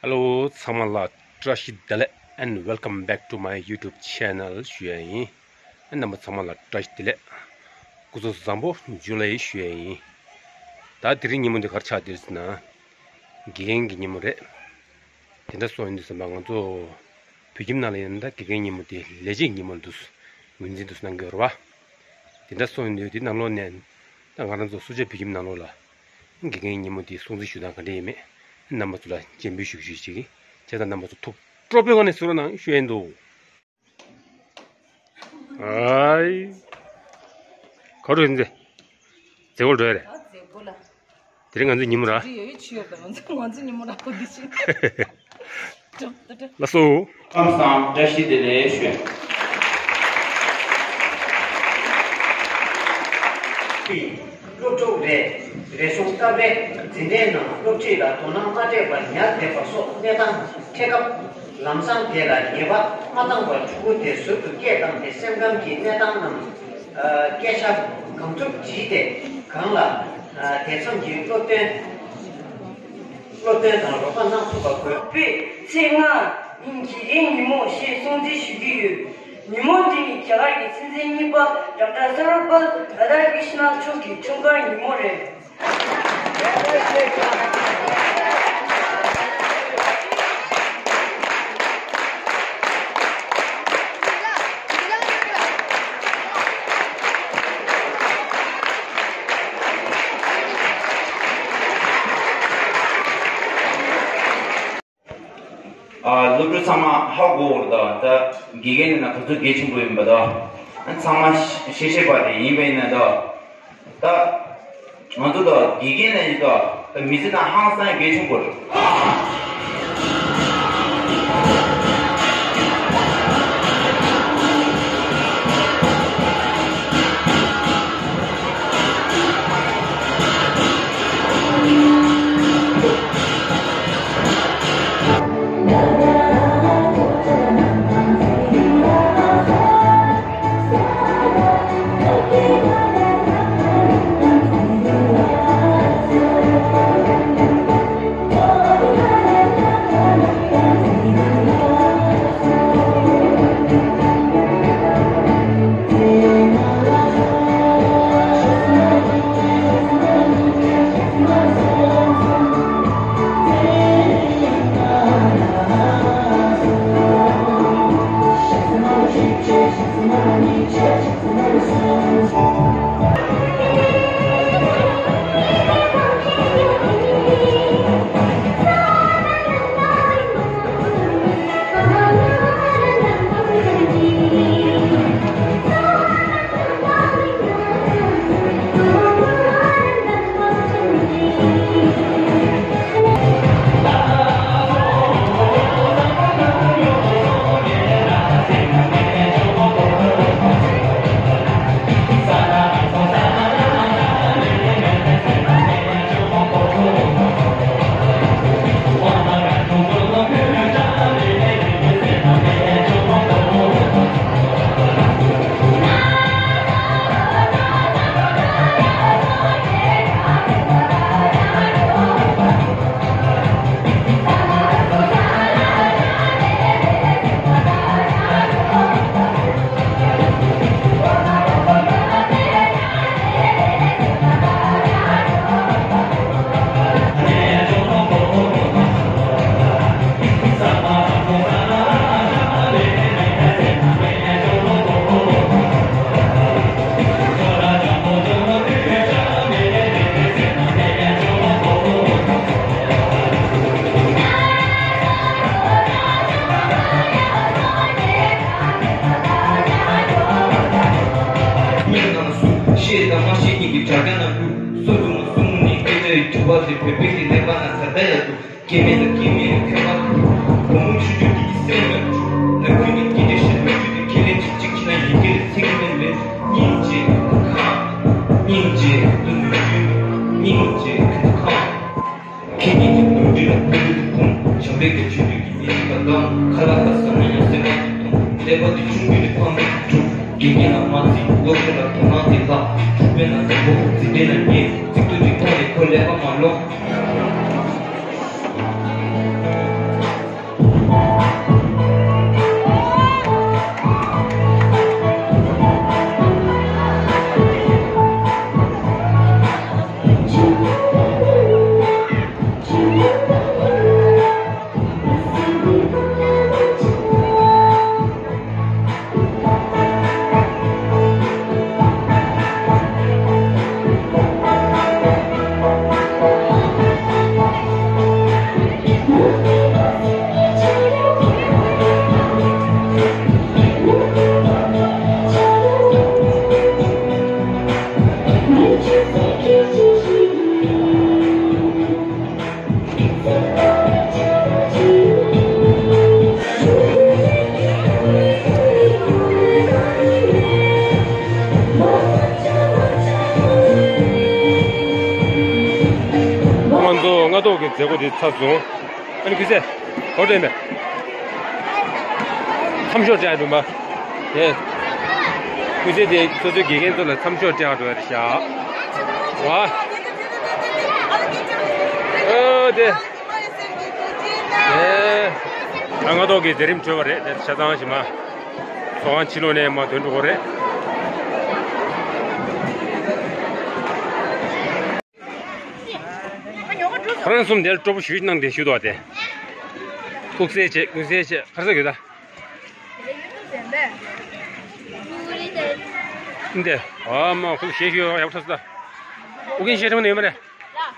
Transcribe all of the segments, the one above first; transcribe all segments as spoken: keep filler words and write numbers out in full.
Hello ཚང་མ་ལ་བཀྲ་ཤིས་བདེ་ལེགས། And welcome back to my YouTube channel ཞུ་ཡ་ཡིན། རྣམ་པ་ཚང་མ་ལ་བཀྲ་ཤིས་བདེ་ལེགས། སྐུ་གཟུགས་བཟང་པོ་འཇུ་ལེ་ཞུ་ཡ་ཡིན། ད་དེ་རིང་ཉིན་མོ་འདི་ག་རེ་ཆགས་བསྡད་ཟེར་ན། དགེ་རྒན་གྱི་ཉིན་མོ་རེད། དེ་འདྲ་སོང་ཡིན་དུས་ཙམ་པ་ང་ཚོ་བོད་ཁྱིམ་ནང་ལ་ཡིན་ན་ད་དགེ་རྒན་ཉིན་མོ་དེ་ལས་བྱེད་ཀྱི་ཉིན་མོ་འདུག་ངོས་འཛིན་འདུག་གནང་གི་ཡོད་རེད་བ། དེ་འདྲ་སོང་ཡིན་དུས་དེ་ནང་ལོགས་ནས་ད་ང་རང་ཚོ་སུ་ཇོ་བོད་ཁྱིམ་ནང་ལོགས་ལ་དགེ་རྒན་ཉིན་མོ་དེ་སྲུང་བརྩི་ཞུ་སྟངས་ག་འདྲ་ཡིན་མེད་རྣམ་པ་ཚོ་ལ་སྤྱན་འབུལ་ཞུ་ཞུ་བྱེད་ཀྱི་བྱས་ཙང་རྣམ་པ་ཚོ་ཐུགས་སྤྲོ་པོའི་ངང་ནས་གཟིགས་རོགས་གནང་ཞུ་ཡིན་འདུག་ཨའི། ག་རེ་ཡིན་ཟེར། མཛད་སྒོ་འགྲོ་ཡ་རེད། ཨ་མཛད་སྒོ་ལ། དེ་རིང་ང་ཚོའི་ཉིན་མོ་ར། དེ་ཡོད་ཡོད་ཆི་ཡོད་དང་ང་ཚོ་ང་ཚོའི་ཉིན་མོ་ར་ཁོ་འདི་ཤི། ལགས་སོ། ཁམས་བཟང་བཀྲ་ཤིས་བདེ་ལེགས་ཞུ། སློབ་ཕྲུག་རེ་རེ་ཟུང་སྐབས་རེ་འཛིན་གྲྭའི་ནང་སློབ་ཁྲིད་ལ་དོ་སྣང་མ་སྤྲད་པར་ཉར་བསྡད་པ་སོགས་གནས་སྟངས་འཕྲད་སྐབས། ལམ་སང་དེ་ལ་ཉེས་པ་མ་བཏང་བར་ཕྲུ་གུ་དེ་ཟུར་དུ་སྐད་བཏང་སྟེ་སེམས་ཁམས་ཀྱི་གནས་སྟངས་རྣམས། ཨ། སྐད་ཆ་གང་ཐུབ་དྲིས་ཏེ་གང་ལ། ཨ། དེ་མཚམས་ཀྱི་སློབ་སྟོན། སློབ་སྟོན་དང་རོགས་པ་གནང་ཐུབ་པ་དགོས། བོད་ཚེས་ལྔ་ཉིན་དགེ་རྒན་ཉིན་མོ་ཞེས་སྲུང་བརྩི་ཞུ་གི་ཡོད། ཉིན་མོ་འདི་ནི་རྒྱ་གར་གྱི་སྲིད་འཛིན་གཉིས་པ་ཌོག་ཊར་སར་བལ་རཱ་དྷ་ཀྲིཤ་ནན་མཆོག་གི་འཁྲུངས་སྐར་ཉིན་མོ་རེད། ཨ། སློབ་ཕྲུག་ཚང་མ་ཧ་གོ་བར་ད་ད་དགེ་རྒན་ནི་ན་ག་ཚོད་གལ་ཆེན་པོ་ཡིན་པ་ད་ཚང་མ་ཤེས་ཤེས་པ་དེ་ཡིན་པ་ཡིན་ན་ད་ད་ང་ཚོ་ད་དགེ་རྒན་ལ་ཡིན་ད་ད་མི་ཚེ་ནང་ཧང་སང་གལ་ཆེན་པོ་རེད། མི་རྣམས་སུ་ཤེས་དང་མ་ཤེས་གཉིས་ཀྱི་དྲ་རྒྱ་ནང་བླུགས། སུ་དུ་མ་སུ་མུ་ནི་སྐད་ཆ་ཡི་དྲི་བ་དེ་བོད་པའི་གི་ལེགས་པ་ན་ད་ལྟ་ཡ་དུ། སྐྱེ་མེད་དང་སྐྱེ་མེད་ལ་ཁྱད་པར་དུ། བུ་མོ་ཆུང་ཆུང་འདི་གི་སེམས་ལ་འཁྲུག་ན། ཁྱོད་ཀྱི་སྐད་ཆ་བཤད་མ་ཆུ་དེ་ཁས་ལེན་ཅིག་ཅིག་བྱས་ན་ཡིན་གྱི་རེད། ཚིག་ལེན་མེད། སྙིང་རྗེ་ཁ། སྙིང་རྗེ་ལུ་ནུ་རྒྱུ། སྙིང་རྗེ་ཁ་ཁ། ཁྱེད་ཉིད་ཀྱི་ནོར་འཁྲུལ་ལ་ཕན་ཚུན་ཁུངས། བྱམས་པའི་སྐད་ཆོས་ལུས་ཀྱི་ཉེས་ཅིག་ལ་སྡང་། ཁ་ལག་ཁ་ཟ་ན་ཡང་སེམས་ཁ་ཅིག་གཏོང་། ཀླད་པ་འདི་ཆུང་དུས་ནས་ཕམ་པའི་དུག། དགེ་རྒན་ལ་མ་བརྩི་སློབ་གྲོགས་ལ་དོ་སྣང་དེ་ལྷག། འཁྲུག་པའི་ནང་འཛིང་པོ་འཛིན་གྲྭའི་ནང་ཉེས། རྩིག་ཏོ་ཅིག་མཐོང་ནས་ཁོ་ཀླད་པ་མ་ལོང་། དེ་ཚར་སོང་། ཨ་ནི་ཀུན་གསལ། ཧོ་དྲན་པས། མཚམས་ཤོག་སྤྲད་འགྲོ་མ། དེ། ཀུན་གསལ་དེ་སོ་སོའི་དགེ་རྒན་ཚོ་ལ་མཚམས་ཤོག་སྤྲད་འགྲོ་ཡ་རེད་ཤག་ཝ། ཨོ་དེ། དེ། ཨ་སྔ་ཐོག་གི་མཛད་རིམ་གྲོལ་བ་རེད། དེ་ཆ་ཚང་ཞིག་མ། ཚོགས་ཁང་ཕྱི་ལོགས་ནས་མ་ཐོན་འགྲོ་གི་རེད། ཁོ་རང་གསུམ་དེར་སྤྲོ་པོ་ཞུ་གནང་དེ་ཞུ་དོ་དེ། ཐུགས་སྲས་བྱས་ཀུན་གསལ་བྱས་ཁར་ས་གི་ད། འདི། ཨ་མ་ཁོ་ཤེས་ཞུ་ཡག་ཐོག་ས་ད། ཨུ་རྒྱན་ཤེས་ཁྲེང་ནས་ཡོད་མ་རེད།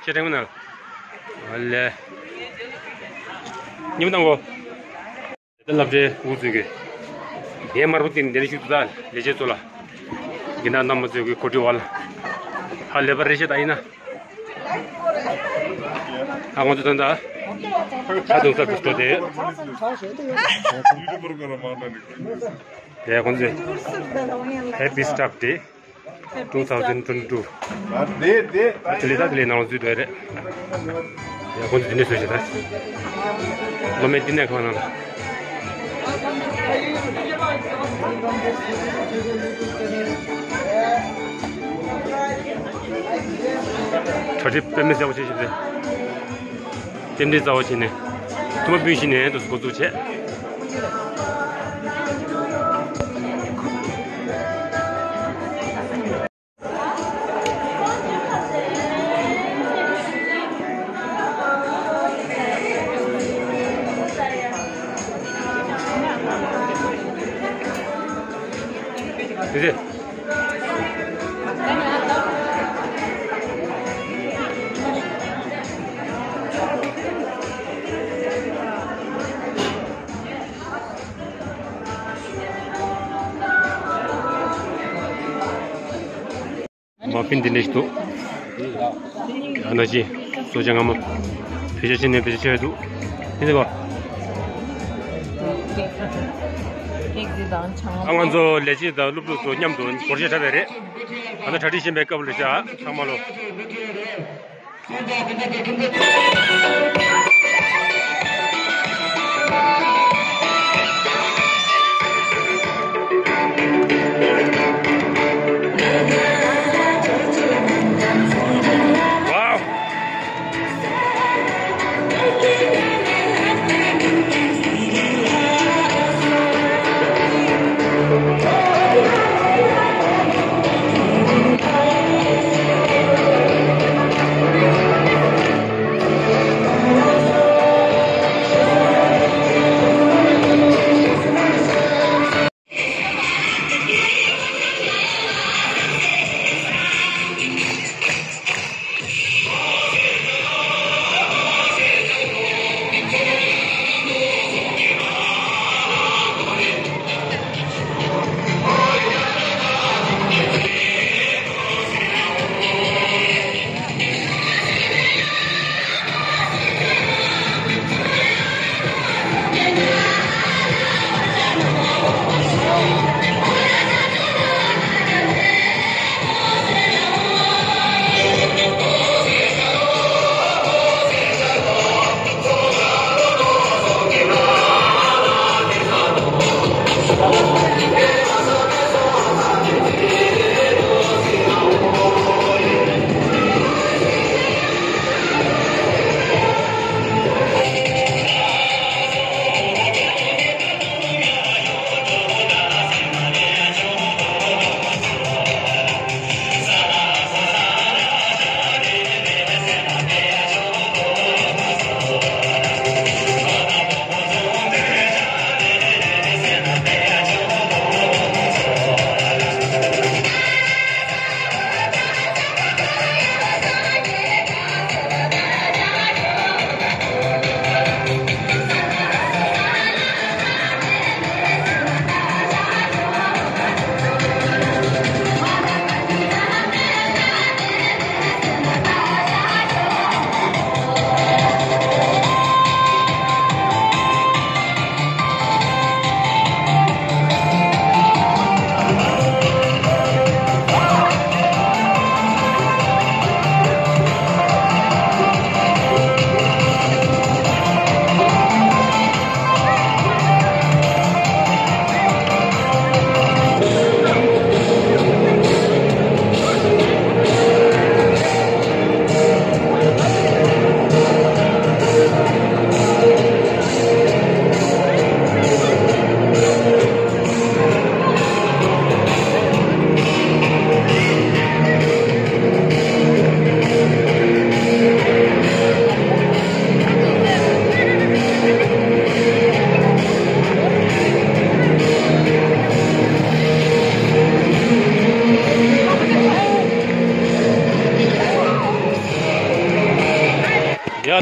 ཤེས་ཁྲེང་ན། ཨ་ལེ། ཉིན་མོ་བཏང་གོ། དེ་སློབ་གྲྭའི་འགོ་འཛུགས་ཀྱི། འདས་མར་པོ་ཏིན་འདིར་བཞུགས་འདུག་ད་ལས་བྱེད་ཚོ་ལ། དགེ་རྒན་རྣམ་པ་ཚོས་ཀྱི་གོ་སྒྲིག་བ་ལ། ཧ་ལས་པ་རེ་ཞིག་ད་ཡིན་ན། ཨ་ཁོང་ཚོ་ད་ད། ཆ་དུང་ས་དུ་སྤྲོ་དེ། དེ་ཁོང་ཚོས། Happy Staff Day two thousand twenty-two། དེ་ལས་ད་དེ་ལས་ནང་ལ་འཛུལ་འདོད་རེད། ཡ་ཁོང་ཚོ་དེ་ནས་བཟོས་བྱས་ད། སློབ་མའི་བསྟི་གནས་ཁང་ནང་ལ། གྲ་སྒྲིག་དཔེ་མི་སྲིད་པོ་བྱེད་བཞིན་རེད། རྟེན་འབྲེལ་རྩ་བ་བྱས་ནས། ཐུགས་མ་སྤུན་བཞི་ནས་དུ་འགོ་འཛུགས་བྱས། དེ་ཚེ། མ་ཕིན་དེ་འདྲ་ཞིག་འདུག་ཨ་ན་ཅི། སོ་ཅང་ང་མ། ཕེ་ཤ་ཆེ་ནས་ཕེ་ཤ་ཆེ་འདུག་དེ་ནི་གོ། ཨ་ང་ཚོ་ལས་བྱེད་དང་སློབ་ཕྲུག་ཚོ་མཉམ་དུ་སྒོར་གཞས་འཁྲབ་པ་རེད། ཨ་ན་གྲ་སྒྲིག་བཞིན་པའི་སྐབས་ལ་བཞག་ཚང་མ་ལོ།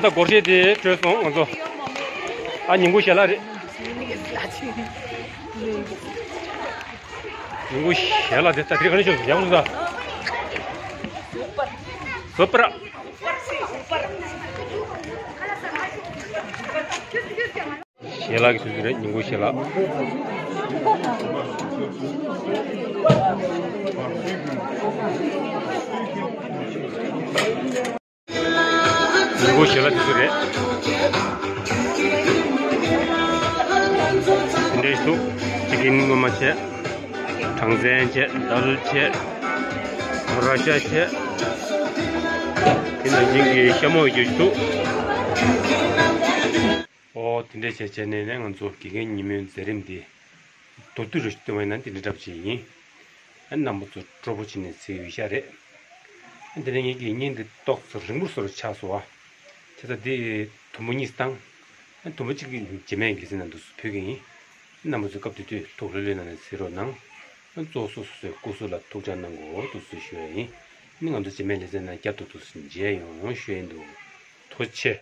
ད་སྒོར་གཞས་དེ་གྲོལ་སོང་ང་ཚོ། ཨ་ཉིན་གུང་ཞལ་ལག་རེད། ཉིན་གུང་ཞལ་ལག་དེ་ད་དེ་ག་ནས་ཤོར་སོང་། ཡག་པོ་འདུག་ད། སུ་པར། ཞལ་ལག་གི་དུས་ཚོད་རེད། ཉིན་གུང་ཞལ་ལག། ཉིན་གུང་ཞལ་ལག་དུས་ཚོད་རེད། དེ་འདྲའི་འདུག་ཅི་གིན་སྔོན་མ་བྱས། གྲངས་ཚན་བྱས། ཟླ་རུ་བྱས། མོ་ར་ཤ་བྱས། དེ་ནང་བཞིན་གྱི་ཤ་མོག་ཡོད་འདུག་ཨོ་དེ་འདྲས་བྱས་བྱས་ནས་ནས་ང་ཚོ་དགེ་རྒན་ཉིན་མོའི་མཛད་རིམ་འདི་མདོར་བསྡུས་རུ་བཏོན་པ་ཡིན་ན་འདི་འདྲ་འདྲ་པོ་ཅིག་ཡིན། ཨ་རྣམ་པ་ཚོ་སྤྲོ་པོ་བྱས་ནས་གཟིགས་ཡོད་ཤག་རེད། ཨ་དེ་ནས་ངེད་ཀྱི་བརྙན་འདི་ཏོག་ཙམ་རིང་པོ་བཟོ་རུ་ཆགས་སོང་བ། བྱས་ཙང་འདི་དུམ་བུ་གཉིས་བཏང་། ཨ་དུམ་བུ་གཅིག་གི་རྗེས་མའི་དགེ་རྒན་ནང་དུ་ཕུལ་གྱི་ཡིན། རྣམ་པ་ཚོས་སྐབས་དེ་དུས་ཐུགས་ལྷོད་ལྷོད་གནང་ནས་གཟིགས་རོགས་གནང་། ཨ་གཙོ་བོ་སོ་སོ་སོའི་སྐུ་གཟུགས་ལ་ཐུགས་ཅག་གནང་དགོས་འདུག་ཟེར་ཞུ་ཡ་ཡིན། ཨ་ནི་ང་ཚོ་རྗེས་མའི་ལེ་ཚན་ནང་བསྐྱར་དུ་འདུག་སེ་མཇལ་ཡོང་ཞུ་ཡིན་འདུག་ཐུགས་རྗེ་ཆེ།